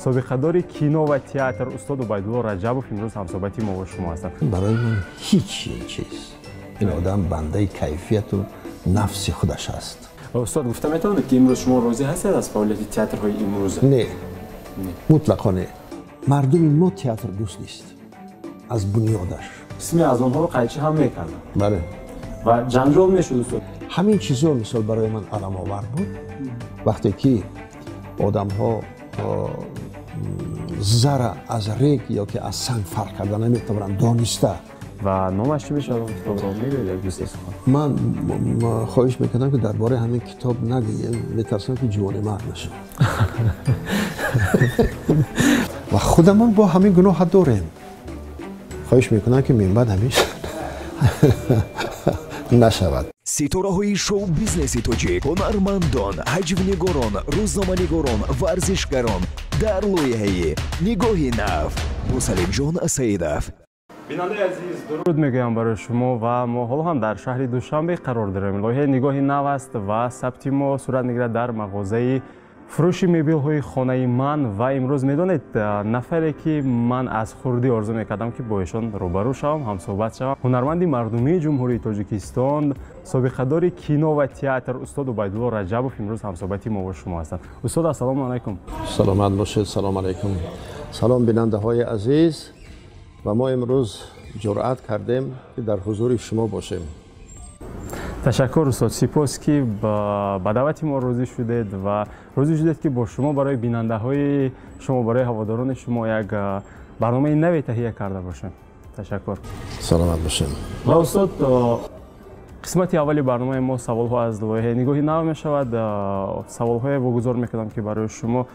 Собиқадори кино ва театр устод Убайдулло Раҷабов имрӯз ҳамсӯҳбати мо бо шумо ҳастанд. Барои ман ҳеҷ ин чиз, ин одам бандаи кайфияту нафси худаш аст. Устод, гуфта метавонед, ки имрӯз шумо розӣ ҳастед аз фаъолияти театрҳои имрӯза? Не, мутлақо не. Мардуми мо театр дӯст нест аз бунёдаш. Қисме аз онҳоро қайчӣ ҳам мекарданд. Бале. Ва ҷанҷол мешуд, устод. Ҳамин чизо мисол барои ман аламовар буд. Вақте ки одамҳо зара аз рег ё ки аз санг фарқ карда наметавонанд дониста. Ва номаш чӣ мешавад он китобро мегӯед як ду се сухан? Ман хоҳиш мекардам, ки дар бораи ҳамин китоб нагӯем, метарсам, ки ҷувонемард нашавам. Ва худамон бо ҳамин гуноҳа дорем. Хоҳиш мекунам, ки минбаъд ҳамин нашавад. Ситораҳои шоу-бизнеси тоҷик, ҳунармандон, ҳаҷвнигорон, рӯзноманигорон, варзишгарон дар лоиҳаи «Нигоҳи нав» бо Салимҷон Саидов. Бинандаи азиз, дуруд мегӯям барои шумо ва мо ҳоло ҳам дар шаҳри Душанбе қарор дорем. Лоиҳаи «Нигоҳи нав» аст ва сабти мо сурат мегирад дар мағозаи фурӯши мебелҳои «Хонаи ман». Ва имрӯз, медонед, нафаре ки ман аз хурдӣ орзу мекардам, ки бо эшон рӯбарӯ шавам, ҳамсӯҳбат шавам, ҳунарманди мардумии Ҷумҳурии Тоҷикистон, собиқадори кино ва театр устод Убайдулло Раҷабов имрӯз ҳамсӯҳбати мо бо шумо ҳастанд. Устод, ассалому алайкум. Саломат бошед, салом алайкум. Салом, бинандаҳои азиз. Ва мо имрӯз ҷуръат кардем, ки дар ҳузури шумо бошем. Ташаккур, устод, сипос, ки ба даъвати мо розӣ шудед ва розӣ шудед, ки бо шумо барои бинандаҳои шумо, барои ҳаводорони шумо як барномаи наве таҳия карда бошем. Ташаккур. Саломат бошем. Ва устод, қисмати аввали барномаи мо саволҳо аз лоиҳаи «Нигоҳи нав» мешавад. Саволҳое вогузор мекардам, ки барои шумо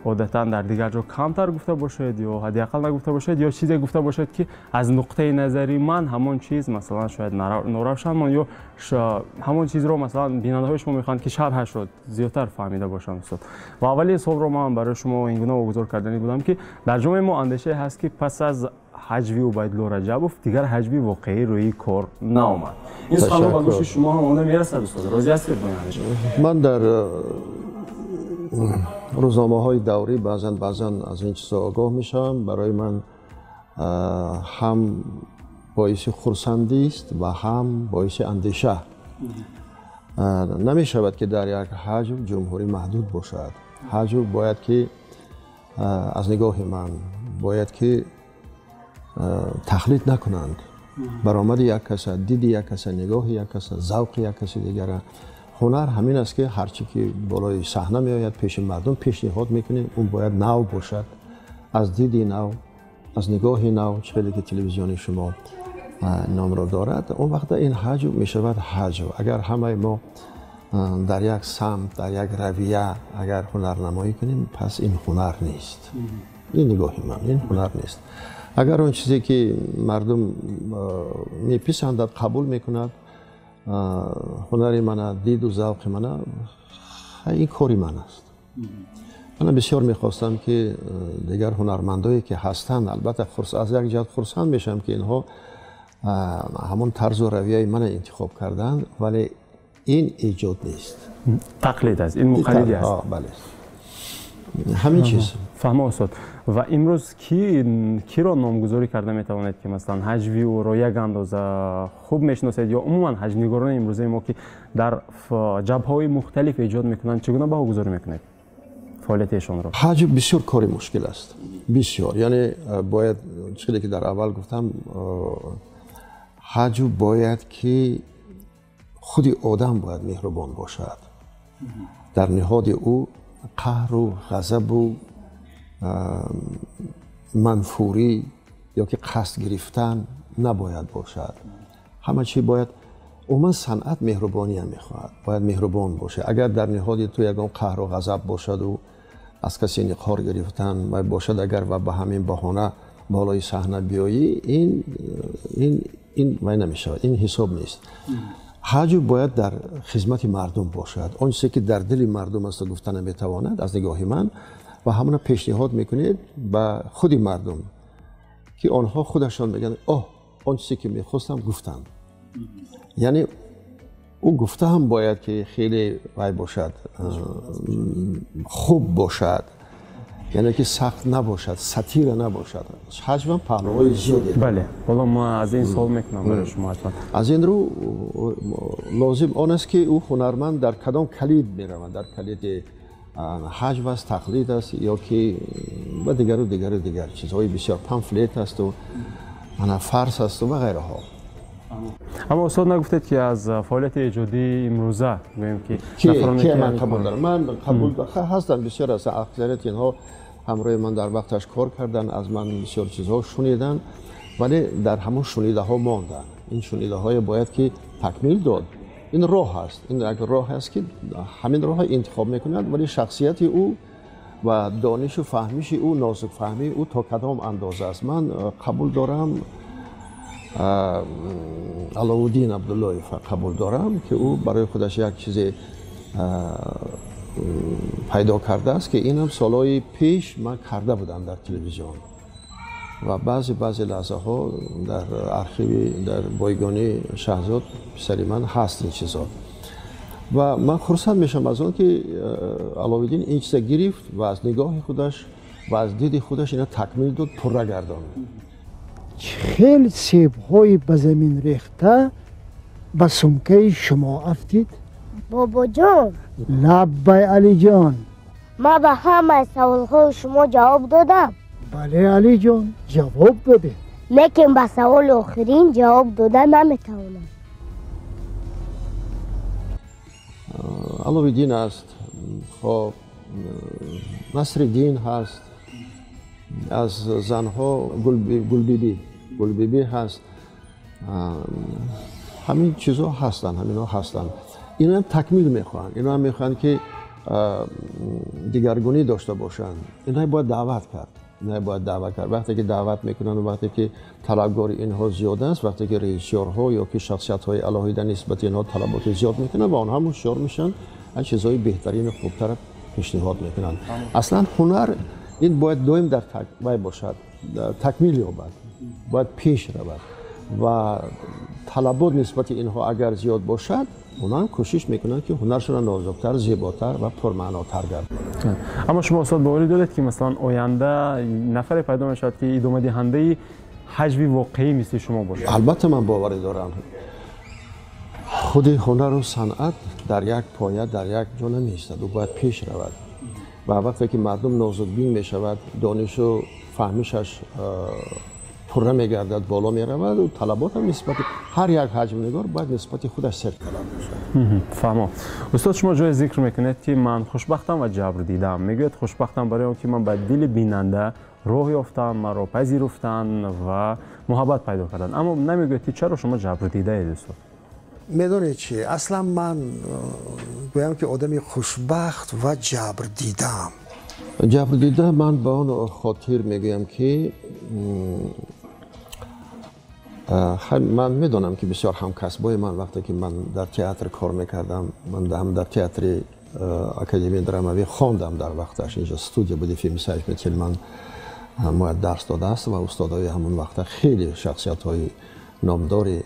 одатан дар дигар ҷо камтар гуфта бошед ё ҳадди ақал нагуфта бошед, ё чизе гуфта бошед, ки аз нуқтаи назари ман ҳамон чиз, масалан, шояд норавшан мон ё ҳамон чизро, масалан, бинандаҳои шумо мехоҳанд, ки шарҳашро зиёдтар фаҳмида бошанд, устод. Ва аввалин суолро ман барои шумо ин гуна вогузор карданӣ будам, ки дар ҷомеаи мо андешае ҳаст, ки пас аз ҳаҷви Убайдулло Раҷабов дигар ҳаҷви воқеӣ рӯи кор наомад. Ин суханро ба гӯши шумо ҳам омада мерасад, устод? Розӣ ҳастед бо ин андеша? Ман дар рӯзномаҳои даврӣ баъзан баъзан аз ин чизҳо огоҳ мешавам. Барои ман ҳам боиси хурсандист ва ҳам боиси андеша. Намешавад, ки дар як ҳаҷв ҷумҳурӣ маҳдуд бошад. Ҳаҷв бояд ки, аз нигоҳи ман, бояд ки тахлид накунанд баромади як каса, диди як каса, нигоҳи як каса, завқи як каси дигара. Ҳунар ҳамин аст, ки ҳарчи ки болои саҳна меояд, пеши мардум пешниҳод мекунем, он бояд нав бошад, аз диди нав, аз нигоҳи нав, чӣ хеле ки телевизиони шумо номро дорад. Он вақта ин ҳаҷв мешавад ҳаҷв. Агар ҳамаи мо дар як самт, дар як равия агар ҳунарнамоӣ кунем, пас ин ҳунар нест. Ин нигоҳи ман, ин ҳунар нест. Агар он чизе ки мардум меписандад, қабул мекунад ҳунари мана, диду завқи мана, ин кори ман аст. Мана бисёр мехостам, ки дигар ҳунармандое ки ҳастанд, албатта, аз як ҷиҳат хурсанд мешавам, ки инҳо ҳамон тарзу равияи мана интихоб карданд, вале ин эҷод нест. Тақлид аст, ин муқаллидӣ аст. Бале, ҳамин чиз. Фаҳмо, устод. Ва имрӯз ки киро номгузорӣ карда метавонед, ки масалан ҳаҷви ӯро як андоза хуб мешиносед, ё умуман ҳаҷвнигорони имрӯзаи мо, ки дар ҷабҳаҳои мухталиф эҷод мекунанд, чӣ гуна баҳогузорӣ мекунед фаъолияти эшонро? Ҳаҷв бисёр кори мушкил аст, бисёр. Яъне бояд, чизе ки дар аввал гуфтам, ҳаҷв бояд ки худи одам бояд меҳрубон бошад, дар ниҳоди ӯ қаҳру ғазабу манфурӣ ё ки қасд гирифтан набояд бошад. Ҳама чӣ бояд, умуман санъат меҳрубониам мехоҳад, бояд меҳрубон бошад. Агар дар ниҳоди ту ягон қаҳру ғазаб бошаду аз касе ниқор гирифтан бошад, агар ва ба ҳамин баҳона болои саҳна биёӣ, ин вай намешавад, ин ҳисоб нест. Ҳаҷв бояд дар хизмати мардум бошад. Он чизе ки дар дили мардум аст, гуфта наметавонад, аз нигоҳи ман, ва ҳамона пешниҳод мекунед ба худи мардум, ки онҳо худашон мегӯянд: «Оҳ, он чизе ки мехостам, гуфтанд». Яъне ӯ гуфта ҳам бояд ки хеле вай бошад, хуб бошад. Яъне ки сахт набошад, сатира набошад. Ҳаҷвам паҳлӯҳои зиёде. Бале, ҳоло ман аз ин суол мекунам барои шумо ҳатман. Аз ин рӯ лозим он аст, ки ӯ ҳунарманд дар кадом калид меравад, дар калиди ҳаҷв аст, тақлид аст ё ки ва дигару дигару дигар чизҳои бисёр, памфлет асту ана фарс асту ва ғайраҳо. Аммо устод, нагуфтед, ки аз фаъолияти эҷодии имрӯза гӯем, ки ки ман қабул дорам. Ман қабул ҳастам, бисёр ҳастанд. Аксарияти инҳо ҳамроҳи ман дар вақташ кор карданд, аз ман бисёр чизҳо шуниданд, вале дар ҳамон шунидаҳо монданд. Ин шунидаҳое бояд ки такмил дод. Ин роҳ аст, ин як роҳ аст, ки ҳамин роҳро интихоб мекунад, вале шахсияти ӯ ва донишу фаҳмиши ӯ, нозукфаҳмии ӯ то кадом андоза аст. Ман қабул дорам Аловуддин Абдуллоев, қабул дорам, ки ӯ барои худаш як чизе пайдо кардааст, ки инам солҳои пеш ман карда будам дар телевизион ва баъзе лаҳзаҳо дар архиви, дар бойгонии Шаҳзод, писари ман, ҳаст ин чизо. Ва ман хурсанд мешавам аз он, ки Аловиддин ин чиза гирифт ва аз нигоҳи худаш ва аз диди худаш ина такмил дод, пурра гардонд. Хел себҳои ба замин рехта ба сумкаи шумо афтид? Бобоҷон. Лаббай, Алиҷон. Ман ба ҳамаи саволҳои шумо ҷавоб додам. Бале, Алиҷон, ҷавоб додед. Лекин ба саволи охирин ҷавоб дода наметавонам. Аловиддин аст, хоб, Насриддин ҳаст, аз занҳо Гулбибӣ ҳаст. Ҳамин чизҳо ҳастанд, ҳаминҳо ҳастанд. Инам такмил мехоҳанд, инам мехоҳанд, ки дигаргунӣ дошта бошанд. Инҳо бояд даъват кард, инҳо бояд даъват кард. Вақте ки даъват мекунанд, вақте ки талабгори инҳо зиёд аст, вақте ки режиссёрҳо ё ки шахсиятҳои алоҳида нисбати инҳо талаботи зиёд мекунанд ва онҳо ҳам ҳушёр мешаванд, аз чизҳои беҳтарину хубтар пешниҳод мекунанд. Аслан ҳунар ин бояд доим дар вай бошад, такмил ёбад, бояд пеш равад ва талабот нисбати инҳо агар зиёд бошад, онҳо ҳам кӯшиш мекунанд, ки ҳунаршонро нозуктар, зеботар ва пурмаънотар гардонанд. Аммо шумо, устод, боварӣ доред, ки масалан оянда нафаре пайдо мешавад, ки идомадиҳандаи ҳаҷви воқеӣ мисли шумо бошад? Албатта, ман боварӣ дорам. Худи ҳунару санъат дар як поя, дар як ҷо намеистад, ӯ бояд пеш равад. Ва вақте ки мардум нозукбин мешавад, донишу фаҳмишаш пурра мегардад, боло меравад, талаботам нисбати ҳар як ҳаҷмнигор бояд нисбати худаш серталаб бошад. Фаҳмо. Устод, шумо ҷое зикр мекунед, ки ман хушбахтам ва ҷабр дидам. Мегӯяд, хушбахтам барои он ки ман ба дили бинанда роҳ ёфтам, маро пазируфтанд ва муҳаббат пайдо карданд. Аммо намегӯяд, ки чаро шумо ҷабр дидаед, устод? Медонед чи, аслан ман гӯям, ки одами хушбахт ва ҷабр дидаам. Ҷабрдида ман ба он хотир мегӯям, ки ман медонам, ки бисёр ҳамкасбои ман, вақте ки ман дар театр кор мекардам, ман ҳам дар театри Академияи драмавӣ хондам дар вақташ, инҷо студия буди, Ефим Исаевич Мительман мояд дарс додааст ва устодои ҳамон вақта, хеле шахсиятҳои номдори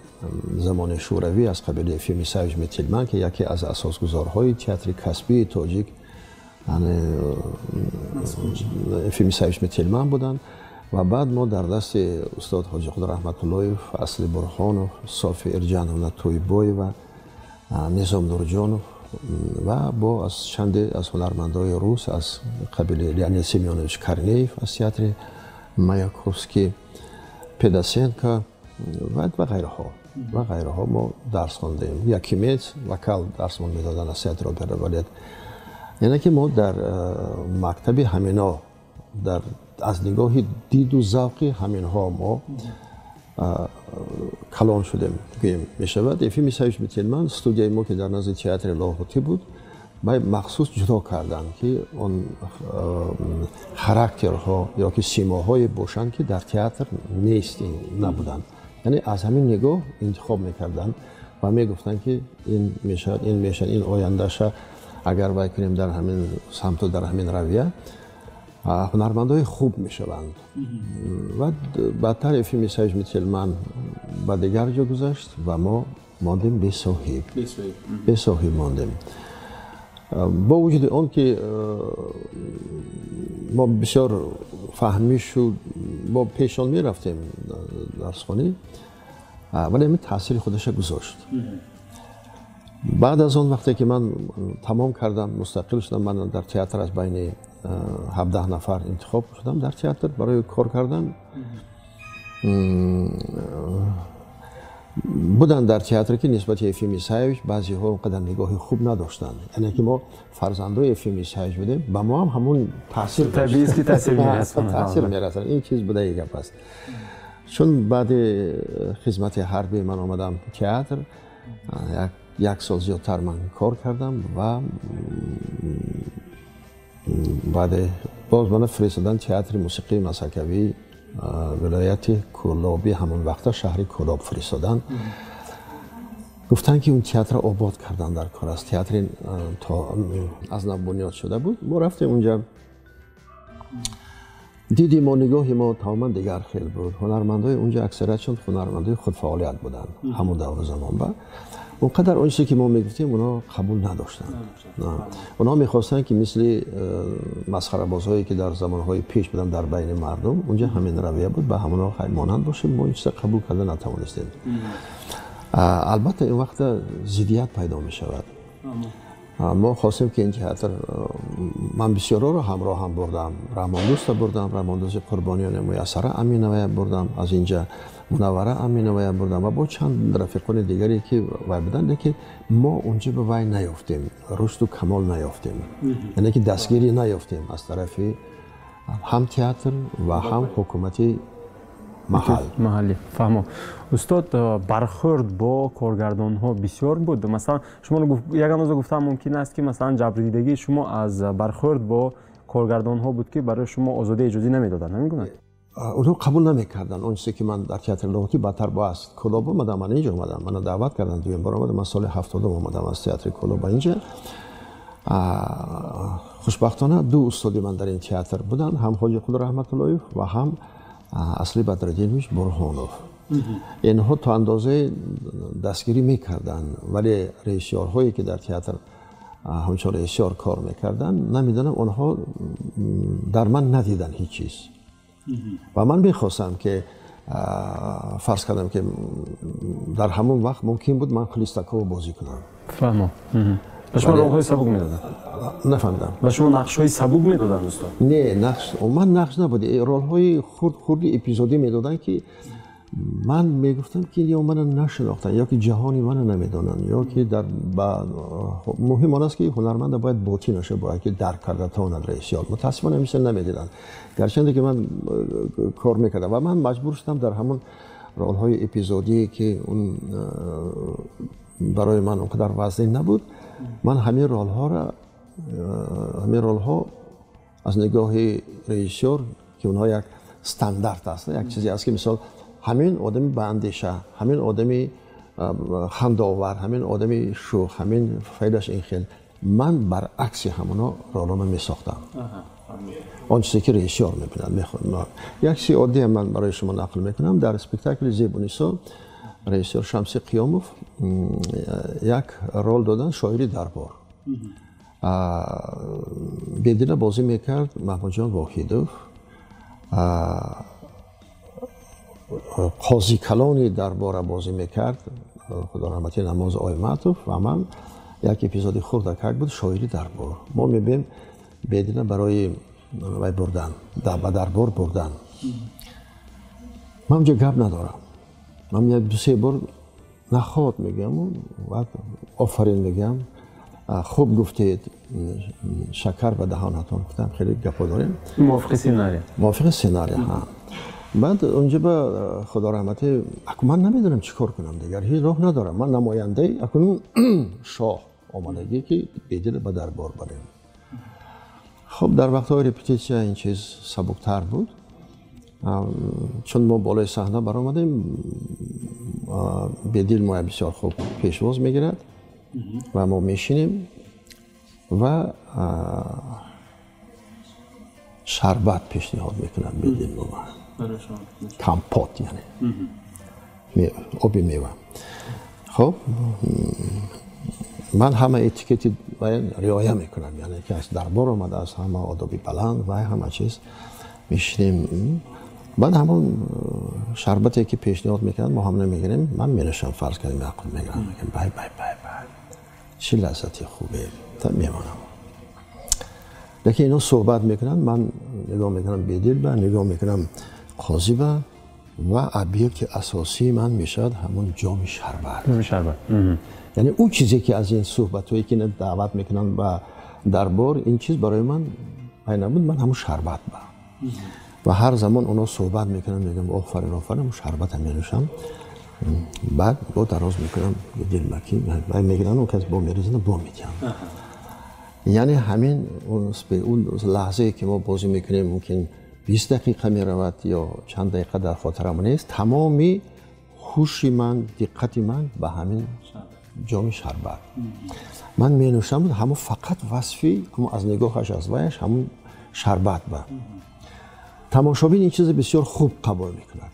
замони шӯравӣ аз қабили Ефим Исаевич Мительман, ки яке аз асосгузорҳои театри касбии тоҷик Ефим Исаевич Мительман буданд. Ва баъд мо дар дасти устод Ҳоҷиқудр Раҳматуллоев, Асли Бурхонов, Софи Ирҷановна Тӯйбоева, Низом Нурҷонов ва бо аз чанде аз ҳунармандои рус аз қабили Леонид Семёнович Корнеев аз театри Маяковский, Педасенко ва ғайраҳо ва ғайраҳо мо дарс хондем. Якимец вокал дарсмон медоданд аз театри опера балет. Яъне ки мо дар мактаби ҳамино, дар аз нигоҳи диду завқи ҳаминҳо мо калон шудем, гӯем мешавад. Ефим Исаевич Мительман студияи мо, ки дар назди театри Лоҳутӣ буд, бай махсус ҷудо карданд, ки он характерҳо ё ки симоҳое бошанд, ки дар театр нест, набуданд. Яъне аз ҳамин нигоҳ интихоб мекарданд ва мегуфтанд, ки ин мешавад, ин мешавад, ин ояндаша агар вай кунем дар ҳамин самту дар ҳамин равия, ҳунармандои хуб мешаванд. Ва баъдтар Ефим Исаевич Мительман ба дигар ҷо гузашт ва мо мондем бесоҳиб, бесоҳиб мондем. Бо вуҷуди он ки Мо бисёр фаҳмишу мо пешон мерафтем дарсхонӣ, вале ҳамин таъсири худаша гузошт. Баъд аз он вақте ки ман тамом кардам, мустақил шудам, ман дар театр аз байни 17 нафар интихоб шудам дар театр барои кор кардан. Буданд дар театре ки нисбати Ефим Исаевич баъзеҳо он қадар нигоҳи хуб надоштанд. Яъне ки мо фарзандои Ефим Исаевич будем, ба мо ҳам ҳамон таъсир табиист ки таъсир мерасонад. Таъсир мерасонад. Ин чиз будаи гап аст. Чун баъди хизмати ҳарбӣ ман омадам театр, як сол зиёдтар ман кор кардам ва баъде боз мана фиристоданд театри мусиқии масакавӣ вилояти Кӯлоби, ҳамон вақта шаҳри Кӯлоб фиристоданд. Гуфтанд ки он театрро обод кардан дар кор аст. Театри то аз нав бунёд шуда буд. Мо рафтем унҷа, диди мо, нигоҳи мо тамоман дигар хел буд. Ҳунармандои унҷа аксариятшон ҳунармандои худфаъолият буданд ҳамон давру замон. Ба он қадар он чизе ки мо мегуфтем, онҳо қабул надоштанд. Онҳо мехостанд ки мисли масхарабозҳое ки дар замонҳои пеш буданд дар байни мардум, унҷа ҳамин равия буд, ба ҳамонҳо монанд бошем. Мо ин чиза қабул карда натавонистем. Албатта ин вақта зиддият пайдо мешавад. Мо хостем ки ин театр, ман бисёрҳоро ҳамроҳам бурдам, Раҳмондӯста бурдам, Раҳмондӯсти Қурбониёни Муяссара Аминовая бурдам, аз инҷа Мунаввара Аминовая бурдам ва бо чанд рафиқони дигаре ки вай буданд, лекин мо унҷа ба вай наёфтем, рушду камол наёфтем, яъне ки дастгирӣ наёфтем аз тарафи ҳам театр ва ҳам ҳукумати маҳал. Маҳаллӣ. Фаҳмо. Устод, бархӯрд бо коргардонҳо бисёр буд. Масалан, шумо як андоза гуфтан мумкин аст ки масалан ҷабрдидагии шумо аз бархӯрд бо коргардонҳо буд ки барои шумо озодии эҷодӣ намедоданд, ҳамин гуна? Онҳо қабул намекарданд он чизе ки ман дар театри Лоҳутӣ баъдтар бо аз Кӯлоб омадам, ман инҷо омадам, мана даъват карданд, дуюм бор омадам, ман соли 70 омадам аз театри Кӯлоб ба инҷа. Хушбахтона ду устоди ман дар ин театр буданд, ҳам Ҳоҷиқул Раҳматуллоев ва ҳам Асли Бадраддинович Бурҳонов. Инҳо то андозае дастгирӣ мекарданд, вале режиссёрҳое ки дар театр ҳамчун режиссёр кор мекарданд, намедонам, онҳо дар ман надиданд ҳеҷ чиз. Ва ман мехостам ки фарз кардам ки дар ҳамон вақт мумкин буд ман Хлестакова бозӣ кунам. Фаҳмо. Ба шумо ролҳои сабук медоданд? Нафаҳмидам. Ба шумо нақшҳои сабук медоданд, устод? Не, нақш, ман нақш набуд. Ролҳои хурд хурди эпизодӣ медоданд ки ман мегуфтам ки ё мана нашинохтанд, ё ки ҷаҳони мана намедонанд, ё ки дар муҳим он аст ки ҳунарманда бояд ботинаша бояд ки дарк карда тавонад режиссёр. Мутаассифона ҳамеша намедиданд. Гарчанде ки ман кор мекардам ва ман маҷбур шудам дар ҳамон ролҳои эпизодие ки он барои ман он қадар вазнин набуд, ман ҳамин ролҳоро, ҳамин ролҳо аз нигоҳи режиссёр ки онҳо як стандарт аст, як чизе аст ки мисол ҳамин одами баандеша, ҳамин одами хандаовар, ҳамин одами шӯх, ҳамин феълаш ин хел, ман баръакси ҳамоно ролҳоро месохтам. Он чизе ки режиссёр мебинад. Як чизи оддие ман барои шумо нақл мекунам. Дар спектакли Зебунисо режиссёр Шамси Қиёмов як рол доданд шоири дарбор. Бедила бозӣ мекард Маҳмудҷон Воҳидов, қози калони дарбора бозӣ мекард худо раҳмати Намоз Ойматов ва ман як эпизоди хурдакак буд шоири дарбор. Мо мебинем Бедила барои вай бурдан, ба дарбор бурдан. Ман унҷа гап надорам. Ман як ду-се бор наход мегӯям, баъд офарин мегӯям, хуб гуфтед, шакар ба даҳонатон гуфтам, хеле гапҳо дорем. Мувофиқи сценария. Мувофиқи сценария, ҳа. Баъд унҷа ба худо раҳмати, акун ман намедонам чӣ кор кунам дигар, ҳеҷ роҳ надорам. Ман намояндаи акунун шоҳ омадагӣ ки Бедила ба дарбор барем. Хуб, дар вақтҳои репетитсия ин чиз сабуктар буд. Чун мо болои саҳна баромадем, Бедил моя бисёр хуб пешвоз мегирад ва мо мешинем ва шарбат пешниҳод мекунад Бедил мо. Компот, яъне оби мева. Хуб, Ман ҳама этикети риоя мекунам, яъне ки аз дарбор омадааст, ҳама одоби баланд ва ҳама чиз мешинем. Баъд ҳамон шарбате ки пешниҳод мекунанд, мо ҳам намегирем, ман менӯшам, фарз кардем Яъқуб мегирам, мегӯям бай бай бай бай, чӣ лаззати хубе, та мемонам. Лекин ино суҳбат мекунанд, ман нигоҳ мекунам Бедил ба, нигоҳ мекунам Қозӣ ба, ва объекти асосии ман мешавад ҳамон ҷоми шарбат. Ҷоми шарбат. Яъне ӯ чизе ки аз ин суҳбатҳое ки даъват мекунанд ба дарбор, ин чиз барои ман ай набуд, ман ҳамон шарбат ба. Ва ҳар замон онҳо суҳбат мекунанд, мегӯям офарин, офарин, ҳамон шарбата менӯшам. Баъд бо дароз мекунам дилмакӣ, мегиранд, он кас бо мерезанд, бо медиҳанд. Яъне ҳамин он лаҳзае ки мо бозӣ мекунем, мумкин 20 дақиқа меравад ё чанд дақиқа, дар хотирам нест, тамоми ҳуши ман, диққати ман ба ҳамин ҷоми шарбат. Ман менӯшам, ҳамон фақат васфи аз нигоҳаш, аз ваяш ҳамон шарбат ба. Тамошобин ин чизе бисёр хуб қабул мекунад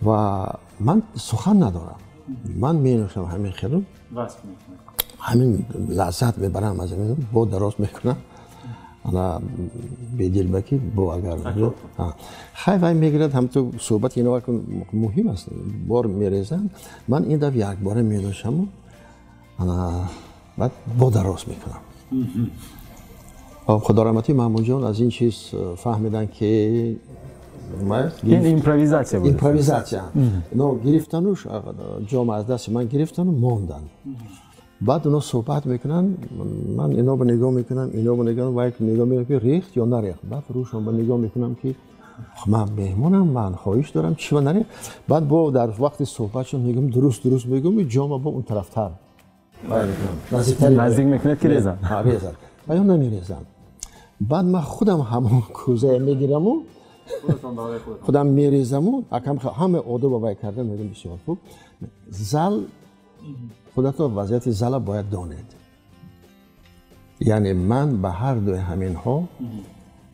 ва ман сухан надорам, ман менӯшам ҳамин хелу ҳамин лаззат мебарам аз ҳамин, бо дароз мекунам ана Бедилбаки бо агар хай вай мегирад, ҳамту суҳбат ино муҳим аст, бор мерезанд, ман ин дафъа якбора менӯшаму ана баъд бо дароз мекунам. Худо раҳматӣ Маҳмудҷон аз ин чиз фаҳмиданд ки ин импровизатсия буд. Импровизатсия. Ино гирифтану ҷом аз дасти ман гирифтану монданд. Баъд оно суҳбат мекунанд, ман ино ба нигоҳ мекунам, ино ба нигоҳ, ва як нигоҳ мекунам ки рехт ё нарехт. Баъд рӯшон ба нигоҳ мекунам ки ман меҳмонам, ман хоҳиш дорам, чӣ ба нарехт. Баъд бо дар вақти суҳбатшон мегӯям дуруст, дуруст мегӯям, ҷома бо он тарафтар наздик мекунад ки резанд. Резанд. Ва ё намерезанд. Баъд ман худам ҳамон кӯзая мегираму худам мерезаму акам ҳама одоба вай карда мегӯям бисёр хуб. Зал худатон вазъияти зала бояд донед. Яъне ман ба ҳар дуи ҳаминҳо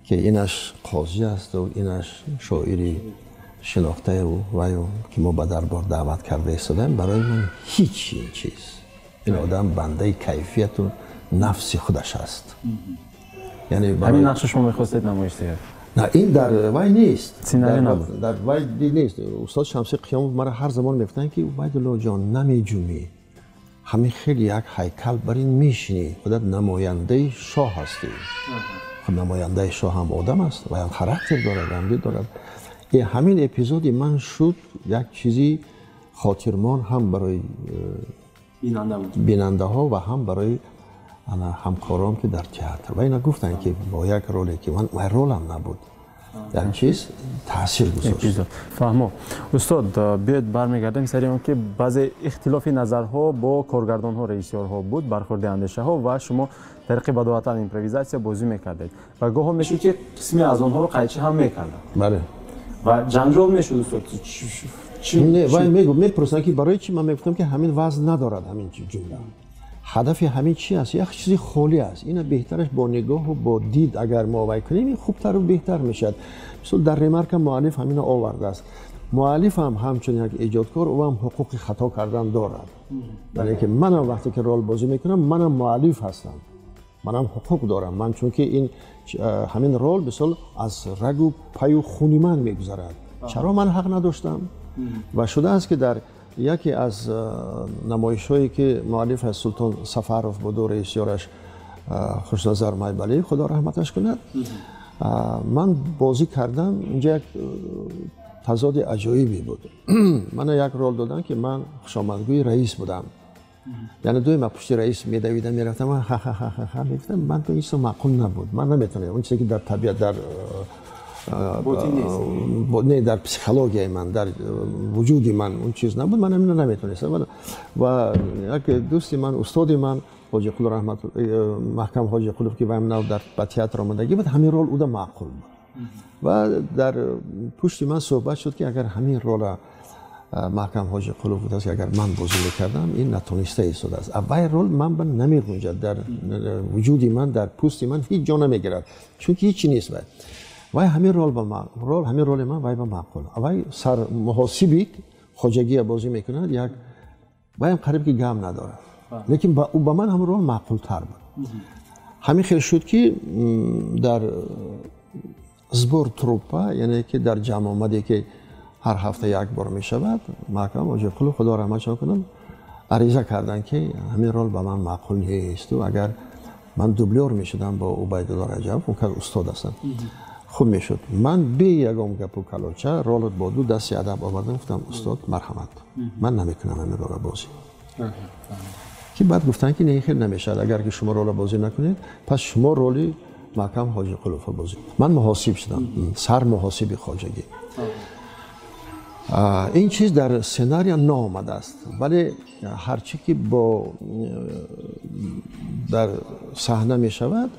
ки инаш қозӣ асту инаш шоири шинохтаю ваю ки мо ба дарбор даъват карда истодаем, барои ман ҳеҷ ин чиз. Ин одам бандаи кайфияту нафси худаш аст. Яъне ҳамин нақши шумо мехостед намоиш диҳед? На, ин дар вай нест. Сценарий набуд. Дар вай нест. Устод Шамси Қиёмов мара ҳар замон мегуфтанд ки Убайдулло ҷон, намеҷумӣ, ҳамин хеле як ҳайкал бар ин мешинӣ, худат намояндаи шоҳ ҳастӣ. Намояндаи шоҳ ҳам одам аст ва ҳам характер дорад, ҳам дид дорад. Ҳамин эпизоди ман шуд як чизи хотирмон ҳам барои бинандаҳо ва ҳам барои ҳамкорон ки дар театр. Ва ина гуфтанд ки бо як роле ки ман вай ролам набуд, як чиз таъсир гузошт. Фаҳмо. Устод, биёед бармегардем сари он ки баъзе ихтилофи назарҳо бо коргардонҳо, режиссёрҳо буд, бархӯрди андешаҳо, ва шумо тариқи бадоҳатан импровизатсия бозӣ мекардед ва гоҳо мешуд ки қисме аз онҳоро қайчи ҳам мекарданд. Бале. Ва ҷанҷол мешуд, устод. Не, вай мепурсанд ки барои чӣ ман мегуфтам ки ҳамин вазн надорад ҳамин ҷумла. Ҳадафи ҳамин чи аст? Як чизи холӣ аст. Ина беҳтараш бо нигоҳу бо дид агар мо вай кунем, ин хубтару беҳтар мешавад. Мисол дар ремарка муаллиф ҳамина овардааст. Муаллиф ҳам ҳамчун як эҷодкор, ӯ ҳам ҳуқуқи хато кардан дорад. Яъне ки манам вақте ки рол бозӣ мекунам, манам муаллиф ҳастам, манам ҳуқуқ дорам. Ман чунки ин ҳамин рол мисол аз рагу паю хуни ман мегузарад. Чаро ман ҳақ надоштам? Ва шудааст ки дар яке аз намоишҳое ки муаллиф аз Султон Сафаров буду режиссёраш Хушназар Майбалиев, худо раҳматаш кунад, ман бозӣ кардам. Инҷа як тазоди аҷоибе буд. Мана як рол доданд ки ман хушомадгӯи раис будам. Яъне дуюм аз пушти раис медавидам, мерафтам, ха-ха-ха-ха мегуфтам. Ман то ин чизо маъқул набуд. Ман наметавонам он чизе ки дар табиат, дар не, дар психологияи ман, дар вуҷуди ман он чиз набуд, ман ҳаминро наметавонистам. Ва як дӯсти ман, устоди ман Ҳоҷиқулов раҳмат, Маҳкам Ҳоҷиқулов, ки ваям нав дар ба театр омадагӣ буд, ҳамин рол уда маъқул буд. Ва дар пушти ман суҳбат шуд ки агар ҳамин рола Маҳкам Ҳоҷиқулов будааст, ки агар ман бозӣ мекардам, ин натониста истодааст. Вай рол ман ба намегунҷад, дар вуҷуди ман, дар пӯсти ман ҳеҷ ҷо намегирад, чунки ҳеҷ чи нест вай. Вай ҳамин рол ба ман, рол ҳамин роли ман вай ба маъқул. Вай сармуҳосиби хоҷагия бозӣ мекунад, як вайам қариб ки гам надорад. Лекин ба ман ҳамон рол маъқултар буд. Ҳамин хел шуд, ки дар сбор труппа, яъне ки дар ҷамъомаде, ки ҳар ҳафта як бор мешавад, Маҳкам Ҳоҷиқулов, худо раҳматшон кунад, ариза карданд, ки ҳамин рол ба ман маъқул несту агар ман дублёр мешудам бо Убайдулло Раҷабов, он кас устод ҳастанд, хуб мешуд. Ман бе ягон гапу калоча ролро бо ду дасти адаб овардам, гуфтам: «Устод, марҳамат, ман намекунам ҳамин ролро бозӣ». Ки баъд гуфтанд, ки не, хел намешавад, агар ки шумо ролро бозӣ накунед, пас шумо роли Маҳкам Ҳоҷиқуловро бозӣ. Ман муҳосиб шудам, сармуҳосиби хоҷагӣ. Ин чиз дар сценария наомадааст, вале ҳарчи ки бо дар саҳна мешавад,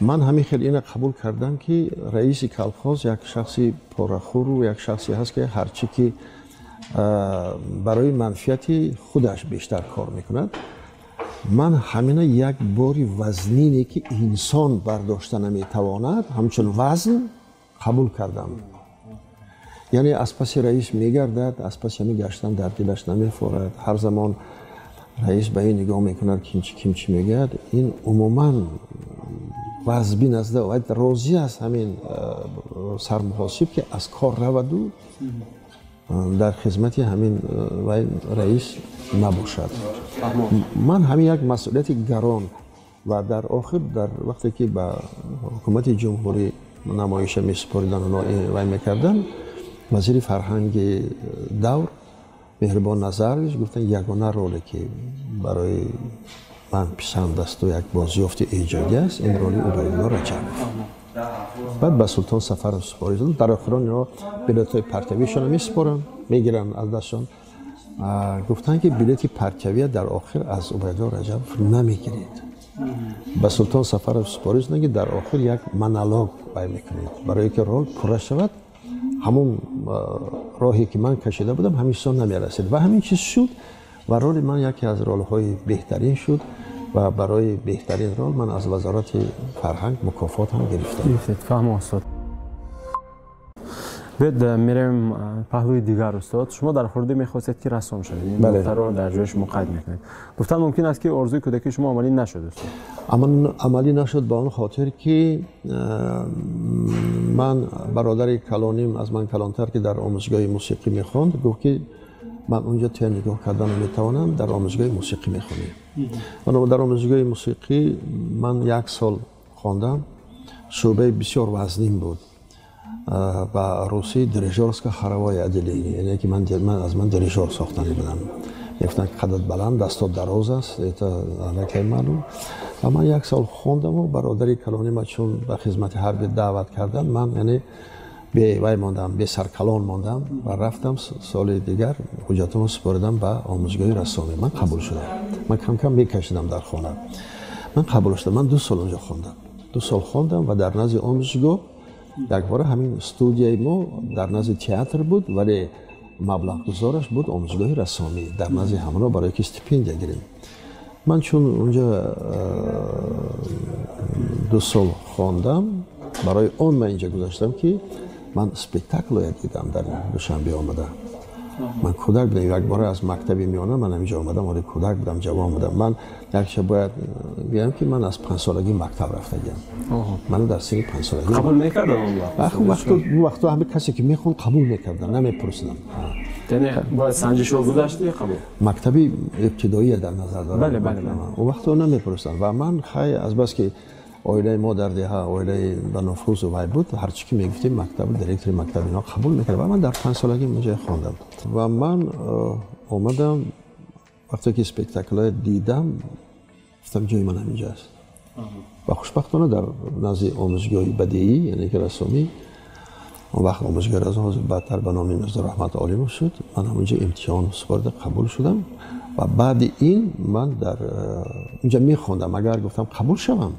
ман ҳамин хел ина қабул кардам, ки раиси колхоз як шахси порахӯру як шахсе ҳаст, ки ҳарчи ки барои манфиати худаш бештар кор мекунад. Ман ҳамина як бори вазнине, ки инсон бардошта наметавонад, ҳамчун вазн қабул кардам. Яъне аз паси раис мегардад, аз паси ҳамин гаштан дар дилаш намефорад. Ҳар замон раис ба ин нигоҳ мекунад, ки ким чӣ мегӯяд. Ин умуман вазбин аст ва розӣ аст ҳамин сармуҳосиб, ки аз кор раваду дар хизмати ҳамин вай раис набошад. Ман ҳамин як масъулияти гарон ва дар охир, дар вақте ки ба ҳукумати ҷумҳурӣ намоиша месупоридан, вай мекарданд, вазири фарҳанги давр Меҳрибон Назарович гуфтанд: ягона роле, ки барои ман писанд асту як бозёфти эҷодӣ аст, ин роли Убайдулло Раҷабов. Баъд ба Султон Сафаров супориданд. Дар охирон ино билетҳои партиявишонро месупоранд, мегиранд аз дастшон. Гуфтанд, ки билети партиявия дар охир аз Убайдулло Раҷабов намегиред. Ба Султон Сафаров супориданд, ки дар охир як монолог вай мекунед, барое ки рол пурра шавад. Ҳамон роҳе, ки ман кашида будам, ҳамин чизо намерасид ва ҳамин чиз шуд ва роли ман яке аз ролҳои беҳтарин шуд ва барои беҳтарин рол ман аз Вазорати фарҳанг мукофот ҳам гирифтам. Фаҳмо, устод. Биёед, меравем паҳлӯи дигар. Устод, шумо дар хурдӣ мехостед, ки рассом шавед. Ин нуқтаро дар ҷои шумо қайд мекунед. Гуфтан мумкин аст, ки орзуи кӯдакии шумо амалӣ нашуд, устод? Амалӣ нашуд ба он хотир, ки ман бародари калоним, аз ман калонтар, ки дар омӯзгоҳи мусиқӣ мехонд, гуфт, ки ман унҷо туя нигоҳ карда наметавонам, дар омӯзгоҳи мусиқӣ мехонем. Дар омӯзгоҳи мусиқӣ ман як сол хондам. Шӯъбаи бисёр вазнин буд, ба русӣ дирижёрско-хоровое отделение, яъне ки ман аз ман дирижёр сохтанӣ будам. Мегуфтанд, ки қадат баланд, дастот дароз аст, это аллакай маълум. Ва ман як сол хондаму бародари калонима чун ба хизмати ҳарбӣ даъват карданд, ман яъне бевай мондам, бесаркалон мондам ва рафтам. Соли дигар ҳуҷҷатамро супоридам ба омӯзгоҳи рассомӣ. Ман қабул шудам. Ман кам-кам мекашидам дар хона. Ман қабул шудам. Ман 2 сол онҷо хондам. 2 сол хондам ва дар назди омӯзгоҳ якбора ҳамин студияи мо дар назди театр буд, вале маблағгузораш буд омӯзгоҳи рассомӣ. Дар назди ҳамоно барое ки стипендия гирем. Ман чун онҷо 2 сол хондам, барои он ман инҷа гузаштам, ки ман спектаклоя дидам дар Душанбе омада. Ман кӯдак будам, якбора аз мактаби миёна ман ҳаминҷо омадам, оре, кӯдак будам, ҷавон будам. Ман якша бояд гӯям, ки ман аз 5-солагӣ мактаб рафтагиам. Ман дар синни 5-солагӣ қабул мекардам? Вақту ҳами касе ки мехонд, қабул мекардам, намепурсидам. Яъне бояд санҷишро гузашти, қабул. Мактаби ибтидоия дар назар дорам. Бале, бале. Он вақто намепурсидам ва ман хай, азбаски оилаи мо дар деҳа оилаи ба нуфузу вай буд, ҳарчи ки мегуфтем, мактаб, директори мактаб ино қабул мекард ва ман дар 5-солагӣ онҷо хондам. Ва ман омадам, вақте ки спектаклҳоя дидам, гуфтам: ҷои ман ҳаминҷо аст. Ва хушбахтона дар назди омӯзгоҳи бадеӣ, яъне ки рассомӣ, он вақт омӯзгоҳи рассомӣ, ҳозир баъдтар ба номи Мирзо Раҳмат Олимов шуд, ман ҳамонҷо имтиҳон супорида қабул шудам. Ва баъди ин ман дар унҷа мехондам. Агар гуфтам қабул шавам,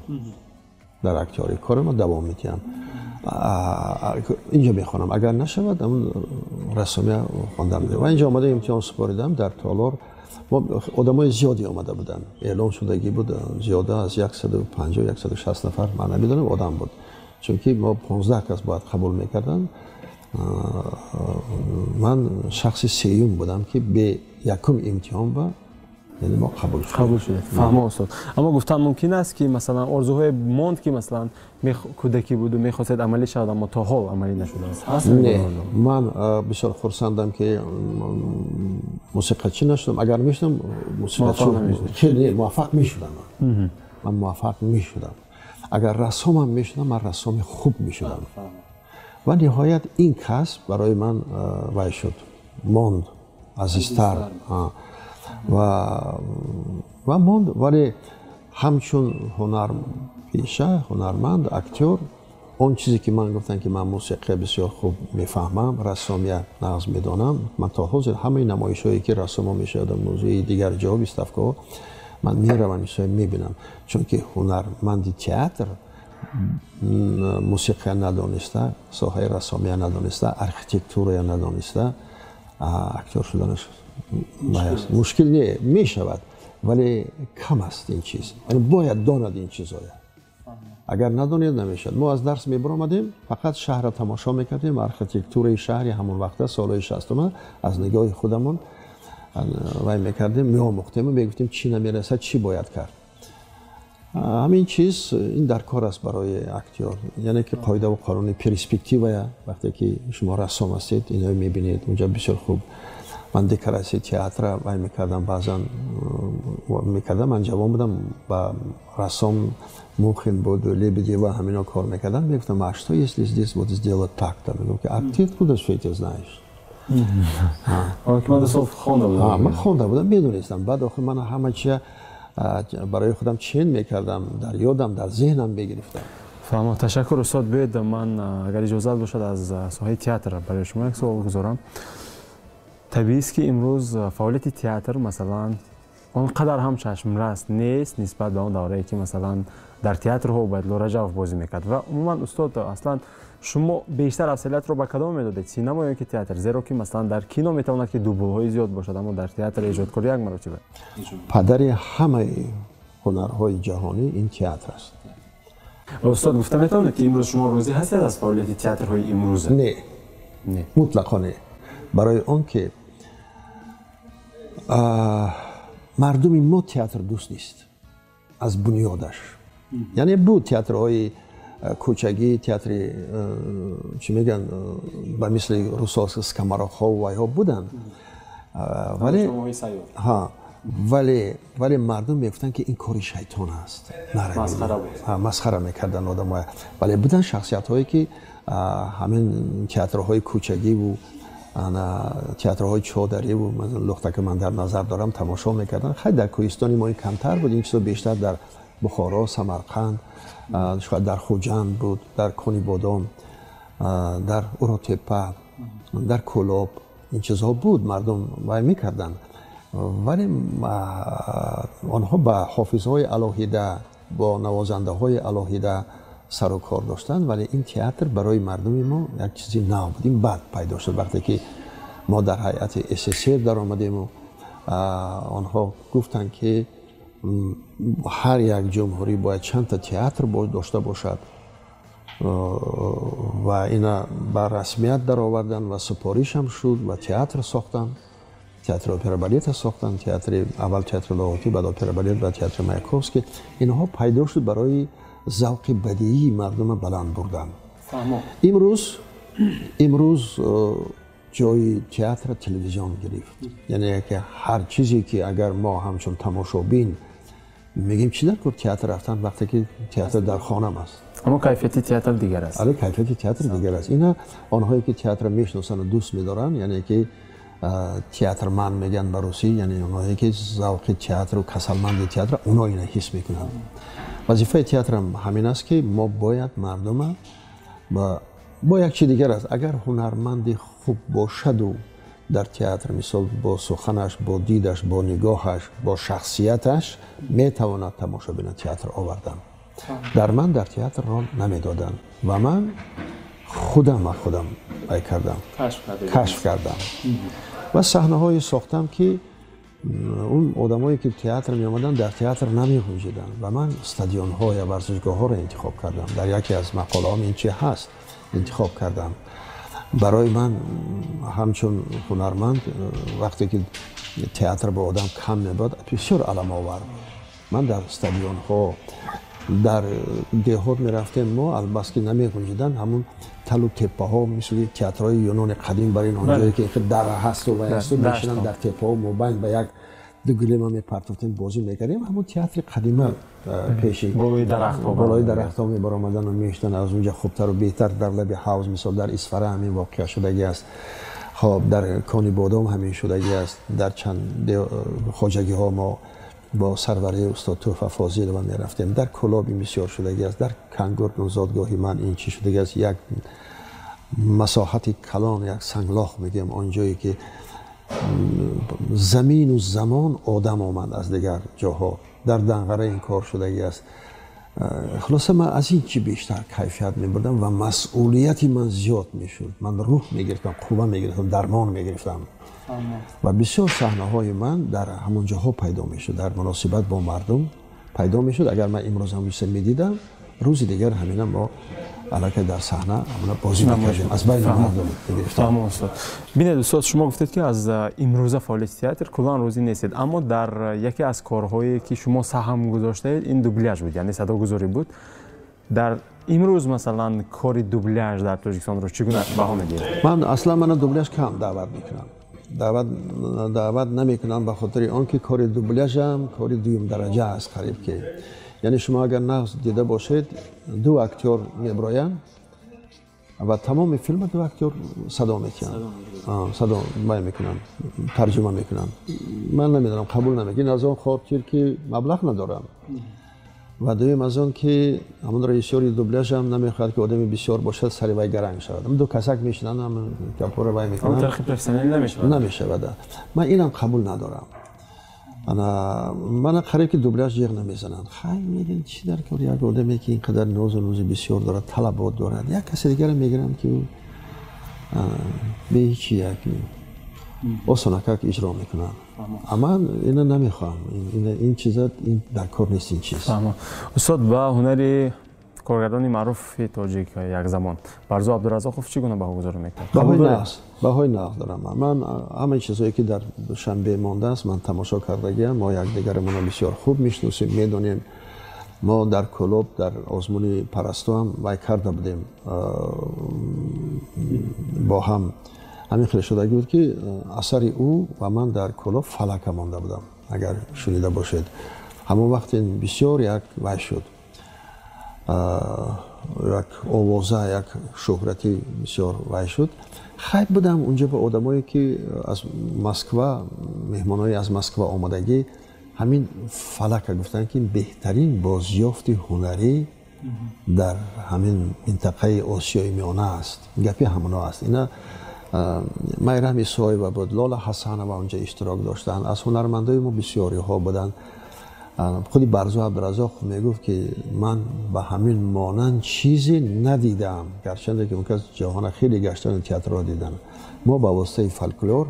дар актёри корама давом медиҳам, инҷо мехонам, агар нашавад, ҳамн рассомия хондам. Ва инҷо омада имтиҳон супоридам. Дар толор одамои зиёде омада буданд, эълон шудагӣ буд, зиёда аз 150, 160 нафар, ман намедонам, одам буд, чунки мо 15 кас бояд қабул мекарданд. Ман шахси сеюм будам, ки бе якум имтиҳон ба Яъне мо қабул шудем. Қабул шудед. Фаҳмо, устод. Аммо гуфтан мумкин аст, ки масалан орзуҳое монд, ки масалан кӯдакӣ буду мехостед амалӣ шавад, аммо то ҳол амалӣ нашудааст? Не, ман бисёр хурсандам, ки мусиқачӣ нашудам. Агар мешудам мусиқачӣ, муваффақ мешудам. Ман муваффақ мешудам. Агар рассомам мешудам, ман рассоми хуб мешудам. Ва ниҳоят ин касб барои ман вай шуд, монд, азизтар ва монд. Вале ҳамчун ҳунарпеша, ҳунарманд, актёр, он чизе ки ман гуфтам, ки ман мусиқия бисёр хуб мефаҳмам, рассомия нағз медонам. Ман то ҳозир ҳамаи намоишҳое, ки рассомо мешавад, музеи, дигар ҷо, выставкаҳо, ман меравам, исоя мебинам, чунки ҳунарманди театр мусиқия надониста, соҳаи рассомия надониста, архитектурая надониста, актёр шуданаш мушкил не мешавад, вале кам аст ин чиз. Бояд донад ин чизоя. Агар надонед, намешавад. Мо аз дарс мебаромадем, фақат шаҳрро тамошо мекардем, архитектураи шаҳри ҳамон вақта, солҳои 60-ума, аз нигоҳи худамон вай мекардем, меомӯхтему мегуфтем, чӣ намерасад, чӣ бояд кард. Ҳамин чиз ин дар кор аст барои актёр, яъне ки қоидаву қонуни перспективая. Вақте ки шумо рассом ҳастед, ино мебинед унҷа бисёр хуб. Ман декоратсияи театра вай мекардам, баъзан мекардам. Ман ҷавон будам, ба рассом Мухин буд, Лебедева, ҳамино кор мекардам. Мегуфтам: «А что если здесь вот сделать так-то?» Мегуфт: «А ты откуда все это знаешь?» Ман хонда будам, медонистам. Баъд охир ман ҳама чия барои худам чен мекардам, дар ёдам, дар зеҳнам мегирифтам. Фаҳмо, ташаккур, устод. Биёед, ман, агар иҷозат бошад, аз соҳаи театр барои шумо як суол гузорам. Табиист, ки имрӯз фаъолияти театр, масалан, он қадар ҳам чашмрас нест нисбат ба он даврае, ки, масалан, дар театрҳо Убайдулло Раҷабов бозӣ мекард. Ва умуман, устод, аслан шумо бештар афзалиятро ба кадом медодед, синемо ё ки театр? Зеро ки, масалан, дар кино метавонад, ки дублҳои зиёд бошад, аммо дар театр эҷодкор як маротиба. Падари ҳамаи ҳунарҳои ҷаҳонӣ ин театр аст. Устод, гуфта метавонед, ки имрӯз шумо розӣ ҳастед аз фаъолияти театрҳои имрӯза? Не, мутлақо не. Барои он ки мардуми мо театр дӯст нест аз бунёдаш. Яъне буд театрҳои кӯчагӣ, театри, чӣ мегӯянд, ба мисли русо скоморохҳо вайҳо буданд, вале мардум мегуфтанд, ки ин кори шайтон аст, масхара мекарданд одамоя. Вале буданд шахсиятҳое, ки ҳамин театрҳои кӯчагиву театрҳои чодариву лухтаки ман дар назар дорам, тамошо мекарданд. Хай, дар кӯҳистони мо ин камтар буд, ин чизо бештар дар Бухоро, Самарқанд, шояд дар Хуҷанд буд, дар Конибодом, дар Уротепа, дар Кӯлоб ин чизҳо буд, мардум вай мекарданд. Вале онҳо ба ҳофизҳои алоҳида, бо навозандаҳои алоҳида сару кор доштанд. Вале ин театр барои мардуми мо як чизи нав буд. Ин баъд пайдо шуд, вақте ки мо дар ҳайати СССР даромадему онҳо гуфтанд, ки ҳар як ҷумҳурӣ бояд чандта театр дошта бошад, ва ина ба расмият дароварданд ва супоришам шуд ва театр сохтанд, театри опера балета сохтанд, театри аввал театри Лоҳутӣ, баъд опера балет, баъд театри Маяковский. Инҳо пайдо шуд барои завқи бадиии мардума баланд бурдан. Имрӯз ҷои театра телевизион гирифт. Яъне ки ҳар чизе ки агар мо ҳамчун тамошобин мегӯем, чӣ дар кор театр рафтан, вақте ки театр дар хонам аст? Аммо кайфияти театр дигар аст. Але, кайфияти театр дигар аст. Ина онҳое ки театрро мешиносанд, дӯст медоранд, яъне ки театрман мегӯянд ба русӣ, яъне онҳое ки завқи театру касалманди театр, оно ина ҳис мекунанд. Вазифаи театрам ҳамин аст, ки мо бояд мардума бо як чи дигар аст. Агар ҳунарманди хуб бошаду дар театр, мисол, бо суханаш, бо дидаш, бо нигоҳаш, бо шахсияташ метавонад тамошобина театр овардан. Дар ман дар театр рол намедоданд ва ман худам аз худам ай кардам, кашф кардам ва саҳнаҳое сохтам, ки он одамое ки театр меомаданд, дар театр намегунҷиданд ва ман стадионҳо я варзишгоҳҳоро интихоб кардам. Дар яке аз мақолаҳом ин чи ҳаст, интихоб кардам. Барои ман ҳамчун ҳунарманд, вақте ки Театр ба одам кам мебод, бисёр аламовар буд. Ман дар стадионҳо, дар деҳот мерафтем, мо албаски намегунҷиданд ҳамун талу теппаҳо, мисли театрҳои юнони қадим, бар ин онҷое ки дара ҳасту вай ҳасту, мешинанд дар теппаҳо, мобайн ба як ду гулема мепартофтем, бозӣ мекардем. Ҳамун театри қадима пеши болои дарахтҳо мебаромадану мешитанд, аз онҷа хубтару беҳтар дар лаби ҳавз, мисол дар Исфара ҳамин воқеа шудагӣ аст, хоб дар Кони Бодом ҳамин шудагӣ аст, дар чанд хоҷагиҳо мо бо сарварии устод Туҳфа Фозилова мерафтем, дар Кӯлоб ин бисёр шудагӣ аст, дар Кангурт зодгоҳи ман ин чӣ шудагӣ аст, як масоҳати калон, як санглох мегӯям, он ҷое ки замину замон одам омад аз дигар ҷоҳо, дар Данғара ин кор шудагӣ аст. Хулоса ман аз ин чӣ бештар кайфият мебурдам ва масъулияти ман зиёд мешуд. Ман рӯҳ мегирифтам, қувва мегирифтам, дармон мегирифтам ва бисёр саҳнаҳои ман дар ҳамон ҷоҳо пайдо мешуд, дар муносибат бо мардум пайдо мешуд. Агар ман имрӯз ҳамин медидам, рӯзи дигар ҳамина мо аллакай дар саҳна ҳамона бозӣ мекардем, аз байни мардум мегирифтам. Бинед устод, шумо гуфтед ки аз имрӯза фаъолияти театр куллан розӣ нестед, аммо дар яке аз корҳое ки шумо саҳм гузоштаед ин дубляж буд, яъне садогузорӣ буд. Дар имрӯз масалан кори дубляж дар Тоҷикистонро чӣ гуна баҳо медиҳед? Ман аслан мана дубляж кам даъват мекунам. Даъват намекунам ба хотири он ки кори дубляжам кори дуюм дараҷа аст қариб ки. Яъне шумо агар нағз дида бошед, ду актёр меброянд ва тамоми филма ду актёр садо метиҳанд, садо бай мекунанд, тарҷума мекунанд. Ман намедонам, қабул намекунам аз он хотир ки маблағ надорам ва дуюм аз он ки ҳамон режиссёри дубляжам намехоҳад ки одами бисёр бошад, сари вай гаранг шавад. Ду касак мешинанд, ҳам гапҳоро вай мекунанд, намешавад. Ман инам қабул надорам. Мана қариб ки дубляж ҷиғ намезананд. Хай мегӯянд чӣ дар кор як одаме ки ин қадар нозу нӯзи бисёр дорад, талабот дорад, як касе дигарро мегирам ки ӯ бе ҳичи як осонакак иҷро мекунад. Ман ина намехоҳам, ин чиза дар кор нест, ин чиз. Устод, ба ҳунари коргардони маъруфи тоҷик як замон Барзу Абдуразоқов чӣ гуна баҳогузорӣ мекард? Баҳои нағз дорам. Ман ҳамаи чизҳое ки дар Душанбе мондааст ман тамошо кардагиам. Мо якдигарамонро бисёр хуб мешиносем, медонем. Мо дар Кӯлоб дар озмуни Парасту ҳам вай карда будем бо ҳам. Ҳамин хеле шудагӣ буд ки асари ӯ ва ман дар Кӯлоб фалака монда будам, агар шунида бошед. Ҳамон вақт ин бисёр як вай шуд, як овоза, як шӯҳрати бисёр вай шуд. Хайб будам унҷо ба одамое ки аз Москва, меҳмонои аз Москва омадагӣ, ҳамин фалака гуфтанд ки беҳтарин бозёфти ҳунарӣ дар ҳамин минтақаи Осиёи Миёна аст. Гапи ҳамоно аст. Ина Майрам Исоева буд, Лола Ҳасанова унҷа иштирок доштанд, аз ҳунармандои мо бисёриҳо буданд. Худи Барзу Абдуразоқов мегуфт ки ман ба ҳамин монанд чизе надидаам, гарчанде ки он кас ҷаҳона хеле гаштану театрро дидан. Мо ба воситаи фолклор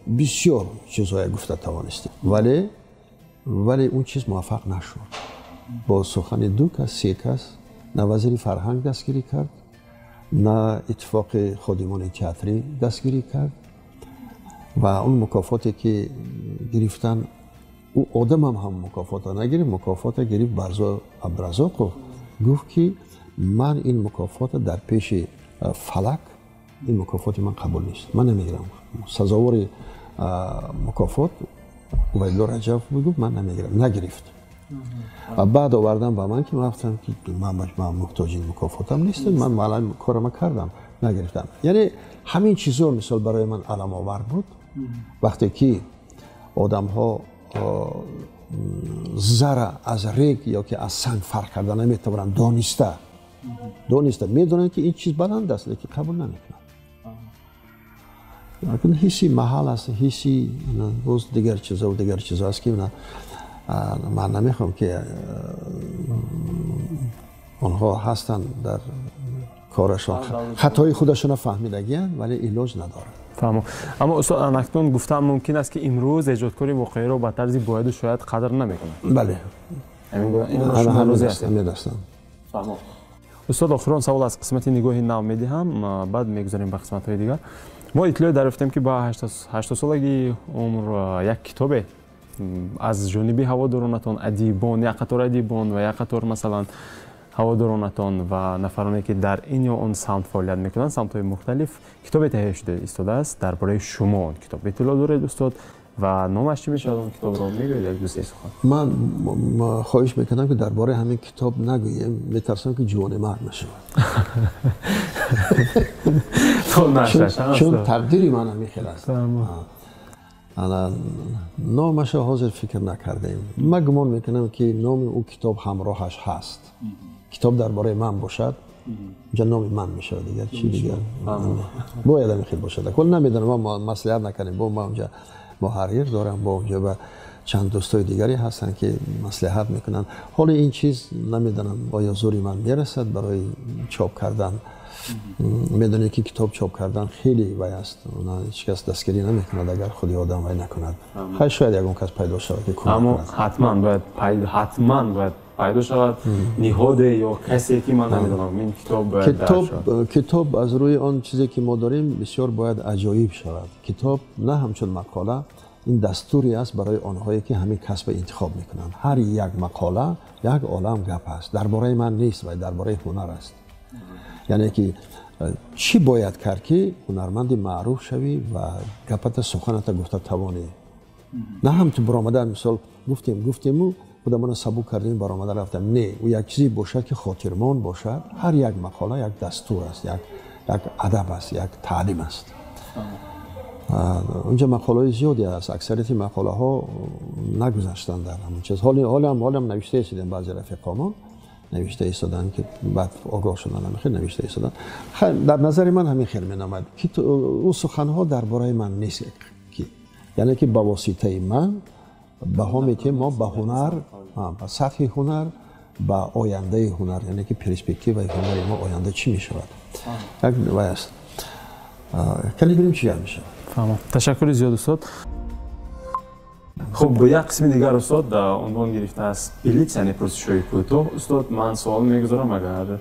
бисёр чизҳое гуфта тавонистем, вале он чиз муваффақ нашуд. Бо сухани ду кас, се кас на вазири фарҳанг дастгирӣ кард, на иттифоқи ходимони театрӣ дастгирӣ кард ва он мукофоте ки гирифтан, ӯ одамам ҳам мукофота нагирифт, мукофота гирифт Барзу Абдуразоқов. Гуфт ки ман ин мукофота дар пеши фалак, ин мукофоти ман қабул нест, ман намегирам. Сазовори мукофот Убайдулло Раҷабов гуфт, ман намегирам, нагирифт. Ва баъд овардан ба ман ки ман гуфтам ки ман муҳтоҷи ин мукофотам нестам, ман корама кардам, нагирифтам. Яъне ҳамин чизо мисол барои ман аламовар буд. Вақте ки одамҳо зара аз рег ё ки аз санг фарқ карда наметавонанд, дониста медонанд ки ин чиз баланд аст, лекин қабул намекунанд. Ҳисси маҳал аст, ҳисси боз дигар чизо ва дигар чизо аст ки ман намехоҳам ки онҳо ҳастанд дар корашон, хатои худашонро фаҳмидагианд, вале илоҷ надоранд. Фаҳмо. Аммо устод, анакдон гуфтан мумкин аст ки имрӯз эҷодкори воқеиро ба тарзи бояду шояд қадр намекунад. Бале. Ҳамин ҳастам. Фаҳмо. Устод, охирон савол аз қисмати нигоҳи нав медиҳам, баъд мегузарем ба қисматҳои дигар. Мо иттилоъ дарёфтем, ки ба 80-солагии умр як китобе аз ҷониби ҳаводоронатон, адибон, як қатор адибон ва як қатор, масалан, ҳаводоронатон ва нафароне, ки дар ин ё он самт фаъолият мекунанд, самтҳои мухталиф, китобе таҳия шуда истодааст дар бораи шумо. Он китоб иттилоъ доред, устод, ва номаш чӣ мешавад? Он китобро мегӯед, як ду се сухан? Ман хоҳиш мекардам, ки дар бораи ҳамин китоб нагӯем. Метарсам, ки ҷавонемарг нашавад, чун тақдири ман ҳамин хел аст. Номаша ҳозир фикр накардем. Ман гумон мекунам, ки номи ӯ китоб ҳамроҳаш ҳаст. Китоб дар бораи ман бошад, инҷа номи ман мешавад, дигар чи дигар бояд ҳамин хел бошад. Вале намедонам, ма маслиҳат накардем. Бо ма онҷа муҳаррир дорам, бо онҷа ба чанд дӯстои дигаре ҳастанд, ки маслиҳат мекунанд. Ҳоло ин чиз намедонам, оё зури ман мерасад барои чоп кардан. Медонед, ки китоб чоп кардан хеле вай аст, ҳеҷ кас дастгирӣ намекунад, агар худи одам вай накунад. Хай, шояд ягон кас пайдо шавад, ки кӯмак Аммо кунад. ҳатман бояд пайдо шавад ниҳоде ё касе, ки ман намедонам, ин китоб бояд дар Китоб шавад. Китоб аз рӯи он чизе, ки мо дорем, бисёр бояд аҷоиб шавад. Китоб на ҳамчун мақола, ин дастуре аст барои онҳое, ки ҳамин касба интихоб мекунанд. Ҳар як мақола як олам гап аст. Дар бораи ман нест, вай дар бораи ҳунар аст, яъне ки чӣ бояд кард, ки ҳунарманди маъруф шавӣ ва гапата, суханата гуфта тавонӣ, на ҳамту баромада, мисол, гуфтем, гуфтему худамона сабук кардем, баромада рафтам. Не, ӯ як чизе бошад, ки хотирмон бошад. Ҳар як мақола як дастур аст, як адаб аст, як таълим аст. Унҷа мақолаҳои зиёде аст. Аксарияти мақолаҳо нагузаштанд дар ҳамон чиз. Ҳолиам навишта истодем. Баъзе рафиқомон навишта истоданд, ки баъд огоҳ шуданд, ҳамин хел навишта истоданд. Дар назари ман ҳамин хел меномад, ки ӯ суханҳо дар бораи ман нест, ки яъне ки ба воситаи ман баҳо метиҳем мо ба ҳунар, ба сатҳи ҳунар, ба ояндаи ҳунар, яъне ки перспективаи ҳунари мо оянда чӣ мешавад. Як вай аст, кале бинем, чӣ гап мешавад. Фаҳмам, ташаккури зиёд, устод. Хуб, як қисми дигар, устод, унвон гирифтааст блиц, яъне пурсишҳои кӯтоҳ. Устод, ман суол мегузорам, агар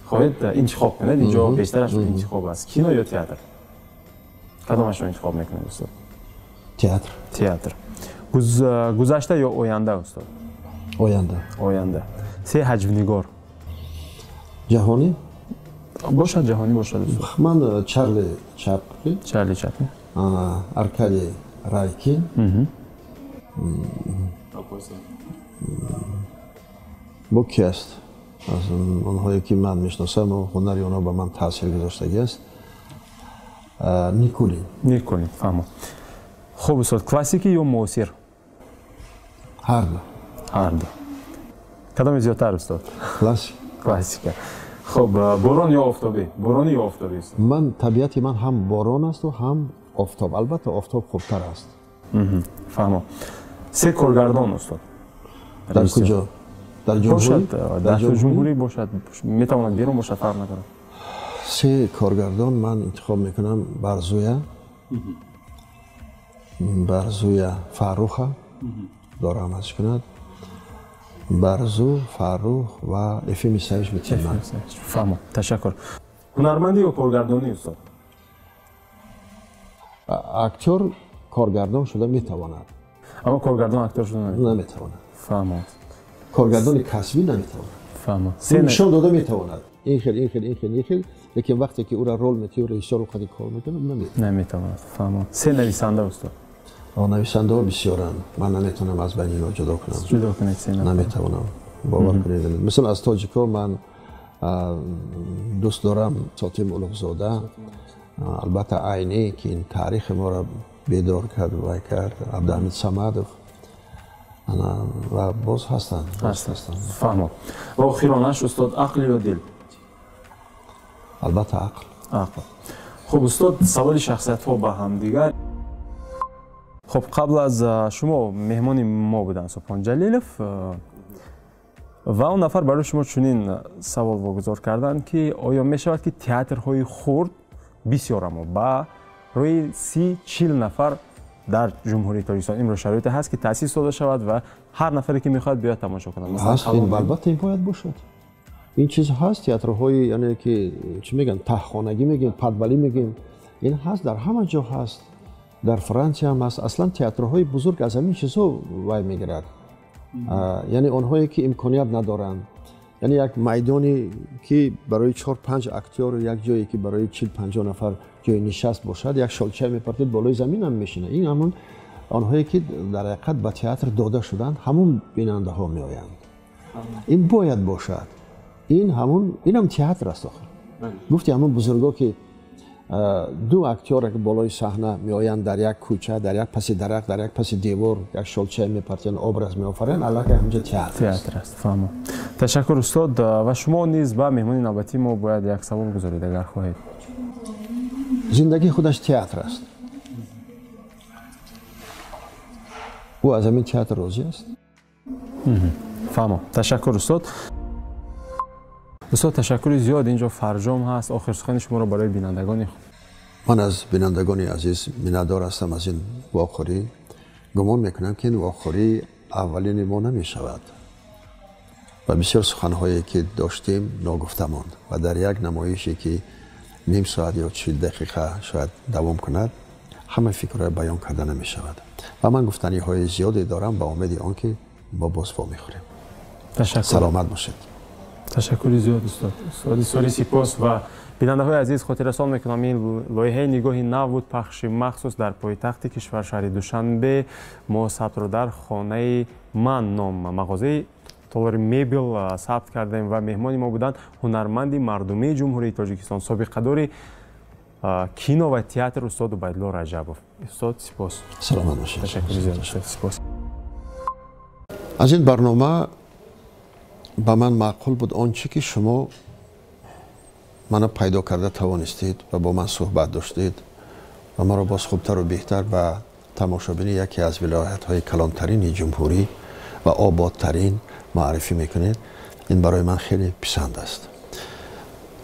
хоҳед, интихоб кунед. Инҷо бештараш интихоб аст. Кино ё театр, кадомашро интихоб мекунед, устод? Театр. Театр. Гузашта ё оянда, устод? Оянда. Оянда. Се ҳаҷвнигор. Ҷаҳонӣ? Бошад, ҷаҳонӣ бошад, устод. Ман Чарли Чаплин. Чарли Чаплин. Аркадий Райкин. Бо ки аст аз онҳое, ки ман мешиносам, ҳунари онҳо ба ман таъсир гузоштагӣ аст? Никулин. Никулин, фаҳмам. Хуб, устод, классикӣ ё муосир? Ҳарду. Ҳарду. Кадоме зиёдтар, устод? Классик. Классика. Хуб, борон ё офтобӣ, боронӣ ё офтобӣ? Ман табиати ман ҳам борон асту, ҳам офтоб. Албатта, офтоб хубтар аст. Фаҳмам. Се коргардон, устод. Дар куҷо? Дар ҷумҳурӣ? Дар ҷумҳурӣ бошад, метавонад берун бошад, фарқ надорад. Се коргардон ман интихоб мекунам: Барзуя Фарруха дорам аз кунад, Барзу, Фаррух ва Ефим Исаевич Митиман. Фаҳмам, ташаккур. Ҳунармандӣ ё коргардонӣ, устод? Актёр коргардон шуда метавонад. Аммо коргардон актёр шуда наметавонад. Фаҳмам. Коргардони касбӣ наметавонад. Фаҳмам. Нишон дода метавонад, ин хел, ин хел, ин хел, ин хел, лекин вақте ки ӯра рол метиҳ, режиссёр қади кор мекунад, наметавонад. Наметавонад, фаҳмам. Се нависанда, устод. Нависандаҳо бисёранд, ман наметавонам аз байни инҳо ҷудо кунам. Ҷудо кунед се нафар. Наметавонам, бовар кунед. Мисол, аз тоҷико ман дӯст дорам Сотим Улуғзода, албатта Айнӣ, ки ин таърихи моро бедор кард, вай кард, Абдуҳамид Самадов ва боз ҳастанд. Фаҳмам. Ва охиронаш, устод, ақл ё дил? Албатта, ақл. Ақл. Хуб, устод, саволи шахсиятҳо ба ҳамдигар. Хуб, қабл аз шумо меҳмони мо буданд Субҳон Ҷалилов ва он нафар барои шумо чунин савол вогузор карданд, ки оё мешавад, ки театрҳои хурд бисёр, аммо ба рӯи 30-40 нафар дар Ҷумҳурии Тоҷикистон имрӯз шароите ҳаст, ки таъсис дода шавад ва ҳар нафаре, ки мехоҳад, биёяд тамошо кунад? Албатта, ин бояд бошад. Ин чиз ҳаст, театрҳои, яъне ки чӣ мегӯянд, таҳхонагӣ мегӯем, подвалӣ мегӯем. Ин ҳаст, дар ҳама ҷо ҳаст, дар Франсия ҳам ҳаст. Аслан театрҳои бузург аз ҳамин чизҳо вай мегирад. Яъне онҳое ки имконият надоранд, яъне як майдоне ки барои 4-5 актёр, як ҷое ки барои 40-50 нафар ҷои нишаст бошад, як шолча мепартед, болои замин ҳам мешинад. Ин ҳамон онҳое ки дар ҳақиқат ба театр дода шуданд, ҳамон бинандаҳо меоянд. Ин бояд бошад. Ин ҳамон, инам театр аст охир. Гуфти ҳамон бузурго ки ду актёре ки болои саҳна меоянд, дар як кӯча, дар як паси дарахт, дар як паси девор як шолча мепартиянд, образ меофаранд, аллакай ҳамҷа театр аст. Фаҳмо. Ташаккур, устод. Ва шумо низ ба меҳмони навбатии мо бояд як савол гузоред, агар хоҳед. Зиндагӣ худаш театр аст. Ӯ аз ҳамин театр розӣ аст? Фаҳмо. Ташаккур, устод. Устод, ташаккури зиёд. Инҷо фарҷом ҳаст. Охир сухани шуморо барои бинандагони. Ман аз бинандагони азиз миннатдор ҳастам аз ин вохӯрӣ. Гумон мекунам ки ин вохӯрӣ аввалини мо намешавад ва бисёр суханҳое ки доштем ногуфта монд ва дар як намоише ки ним соат ё 40 дақиқа шояд давом кунад, ҳама фикрҳоя баён карда намешавад ва ман гуфтаниҳои зиёде дорам ба умеди он ки мо боз вомехӯрем. Ташаккур. Саломат бошед. Ташаккури зиёд, устод. Устоди соли сипос. Ва бинандаҳои азиз, хотиррасон мекунам, ин лоиҳаи нигоҳи нав буд, пахши махсус дар пойтахти кишвар, шаҳри Душанбе. Мо сабтро дар хонаи ман ном мағозаи толори мебел сабт кардем ва меҳмони мо буданд ҳунарманди мардумии Ҷумҳурии Тоҷикистон, собиқадори кино ва театр устод Убайдулло Раҷабов. Устод, сипос. Саломат бошед. Ташаккури зиёд, устод, сипос. Аз ин барнома ба ман маъқул буд он чӣ ки шумо мана пайдо карда тавонистед ва бо ман суҳбат доштед ва маро боз хубтару беҳтар ба тамошобини яке аз вилоятҳои калонтарини ҷумҳурӣ ва ободтарин муаррифӣ мекунед. Ин барои ман хеле писанд аст.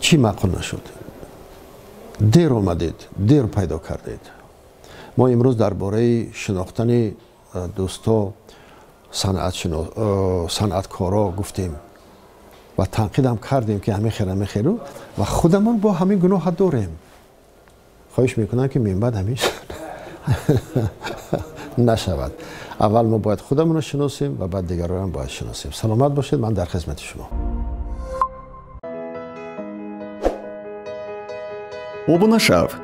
Чӣ маъқул нашуд? Дер омадед, дер пайдо кардед. Мо имрӯз дар бораи шинохтани дӯсто, санъаткоро гуфтем ва танқидам кардем ки ҳамин хел, ҳамин хелу, ва худамон бо ҳамин гуноҳа дорем. Хоҳиш мекунам ки минбаъд ҳамин нашавад. Аввал мо бояд худамонро шиносем ва баъд дигаронам бояд шиносем. Саломат бошед, ман дар хизмати шумо. Обуна шав.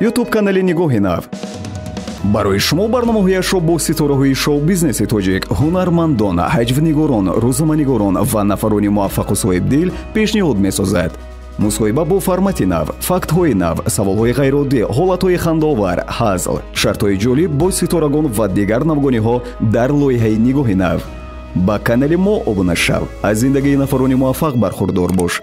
Ютуб канали Нигоҳи нав. Барои шумо барномаҳояшро бо ситораҳои шоу-бизнеси тоҷик, ҳунармандон, ҳаҷвнигорон, рӯзноманигорон ва нафарони муваффақу соҳибдил пешниҳод месозад. Мусоҳиба бо формати нав, фактҳои нав, саволҳои ғайриоддӣ, ҳолатҳои хандаовар, ҳазл, шартҳои ҷолиб бо ситорагон ва дигар навгониҳо дар лоиҳаи Нигоҳи нав. Ба канали мо обуна шав, аз зиндагии нафарони муваффақ бархурдор бош.